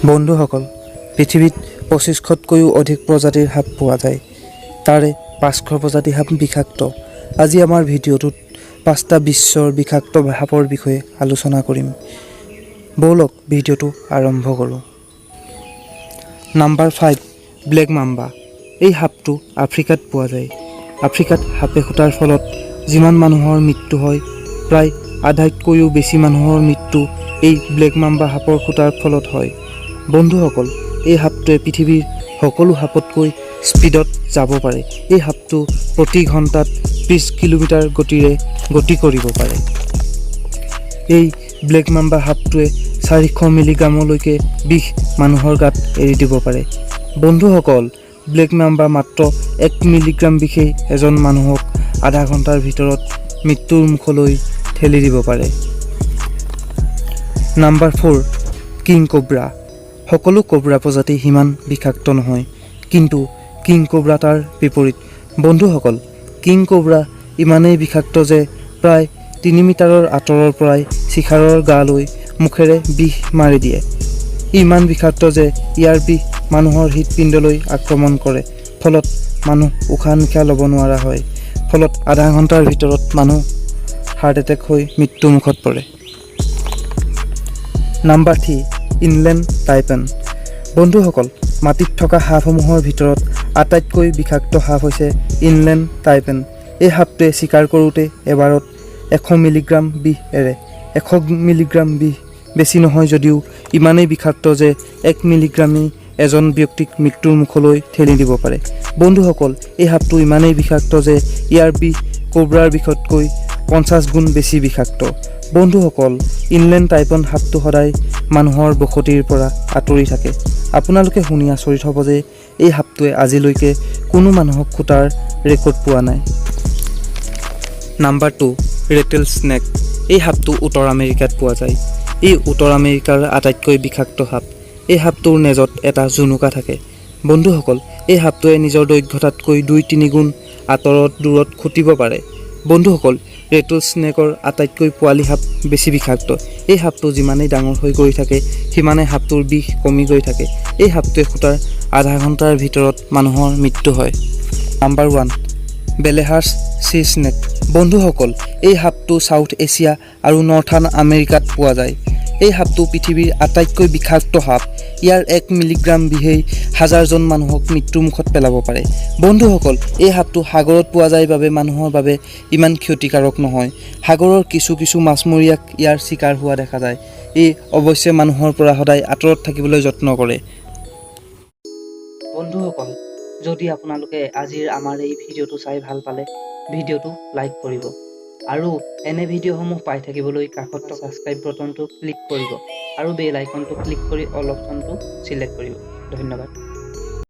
বন্ধুসকল, পৃথিৱীত 2500তকৈও অধিক প্ৰজাতিৰ সাপ পোৱা যায়। তাৰে 500 প্ৰজাতি সাপ বিষাক্ত। আজি আমাৰ ভিডিঅ'টোত পাঁচটা বিশ্বৰ বিষাক্ত সাপৰ বিষয়ে আলোচনা কৰিম। ব'লক, ভিডিঅ'টো আৰম্ভ কৰোঁ। Number 5, black mamba. এই সাপটো আফ্ৰিকাত পোৱা যায়। আফ্ৰিকাত সাপে খুটাৰ ফলত যিমান মানুহৰ মৃত্যু হয়, প্ৰায় আধাতকৈও বেছি মানুহৰ মৃত্যু এই ব্লেক মাম্বা সাপৰ খুটাৰ ফলত হয়। বন্ধুসকল, এই সাপটোৱে পৃথিৱীৰ সকলো সাপতকৈ স্পীডত যাব পাৰে। এই সাপটো প্ৰতি ঘণ্টাত 30 কিলোমিটাৰ গতিৰে গতি কৰিব পাৰে। এই ব্লেক মাম্বা সাপটোৱে 400 মিলিগ্ৰামলৈকে বিষ মানুহৰ গাত এৰি দিব পাৰে। বন্ধুসকল, ব্লেক মাম্বা মাত্ৰ 1 মিলিগ্ৰাম বিষেই এজন মানুহক আধা ঘণ্টাৰ ভিতৰত মৃত্যুৰ মুখলৈ ঠেলি দিব পাৰে। Number 4, king cobra. সকলো কোব্ৰা প্ৰজাতি সিমান বিষাক্ত নহয়, কিন্তু কিং কোব্ৰা তাৰ বিপৰীত। বন্ধুসকল, কিং কোব্ৰা ইমানেই বিষাক্ত যে প্ৰায় 3 মিটাৰৰ আঁতৰৰ পৰাই চিকাৰৰ গালৈ মুখেৰে বিষ মাৰি দিয়ে। ই ইমান বিষাক্ত যে ইয়াৰ বিষ মানুহৰ হৃদপিণ্ডলৈ আক্ৰমণ কৰে। ফলত মানুহ উশাহ নিশাহ ল'ব নোৱাৰা হয়। ফলত আধা ঘণ্টাৰ ভিতৰত মানুহ হাৰ্ট এটেক হৈ মৃত্যুমুখত পৰে। Number 3, inland taipan. বন্ধুসকল, মাটিত থকা সাপসমূহৰ ভিতৰত আটাইতকৈ বিষাক্ত সাপ হৈছে ইনলেণ্ড টাইপেন। এই সাপটোৱে চিকাৰ কৰোঁতে এবাৰত 100 মিলিগ্ৰাম বিষ এৰে। 100 মিলিগ্ৰাম বিষ বেছি নহয় যদিও ইমানেই বিষাক্ত যে 1 মিলিগ্ৰামেই এজন ব্যক্তিক মৃত্যুৰ মুখলৈ ঠেলি দিব পাৰে। বন্ধুসকল, এই সাপটো ইমানেই বিষাক্ত যে ইয়াৰ বিষ কোব্ৰাৰ বিষতকৈ 50 গুণ বেছি বিষাক্ত। বন্ধুসকল, ইনলেণ্ড টাইপন সাপটো সদায় মানুহৰ বসতিৰ পৰা আঁতৰি থাকে। আপোনালোকে শুনি আচৰিত হ'ব যে এই সাপটোৱে আজিলৈকে কোনো মানুহক খুটাৰ ৰেকৰ্ড পোৱা নাই। Number 2, rattle snake. এই সাপটো উত্তৰ আমেৰিকাত পোৱা যায়। ই উত্তৰ আমেৰিকাৰ আটাইতকৈ বিষাক্ত সাপ। এই সাপটোৰ নেজত এটা জুনুকা থাকে। বন্ধুসকল, এই সাপটোৱে নিজৰ দৈৰ্ঘ্যতাতকৈ 2-3 গুণ আঁতৰত দূৰত খুটিব পাৰে। বন্ধুসকল, ৰেটল স্নেকৰ আটাইতকৈ পোৱালি সাপ বেছি বিষাক্ত। এই সাপটো যিমানেই ডাঙৰ হৈ গৈ থাকে, সিমানেই সাপটোৰ বিষ কমি গৈ থাকে। এই সাপটোৱে খুটাৰ আধা ঘণ্টাৰ ভিতৰত মানুহৰ মৃত্যু হয়। Number 1, Belcher's sea snake. বন্ধুসকল, এই সাপটো চাউথ এছিয়া আৰু নৰ্থাৰ্ণ আমেৰিকাত পোৱা যায়। এই সাপটো পৃথিৱীৰ আটাইতকৈ বিষাক্ত সাপ। ইয়াৰ 1 মিলিগ্ৰাম বিষেই হাজাৰজন মানুহক মৃত্যুমুখত পেলাব পাৰে। বন্ধুসকল, এই সাপটো সাগৰত পোৱা যায় বাবে মানুহৰ বাবে ইমান ক্ষতিকাৰক নহয়। সাগৰৰ কিছু কিছু মাছমৰীয়াক ইয়াৰ চিকাৰ হোৱা দেখা যায়। ই অৱশ্যে মানুহৰ পৰা সদায় আঁতৰত থাকিবলৈ যত্ন কৰে। বন্ধুসকল, যদি আপোনালোকে আজিৰ আমাৰ এই ভিডিঅ'টো চাই ভাল পালে, ভিডিঅ'টো লাইক কৰিব আৰু এনে ভিডিঅ'সমূহ পাই থাকিবলৈ কাষত থকা ছাবস্ক্ৰাইব বটনটো ক্লিক কৰিব আৰু বেল আইকনটো ক্লিক কৰি অল অপশ্যনটো ছিলেক্ট কৰিব। ধন্যবাদ।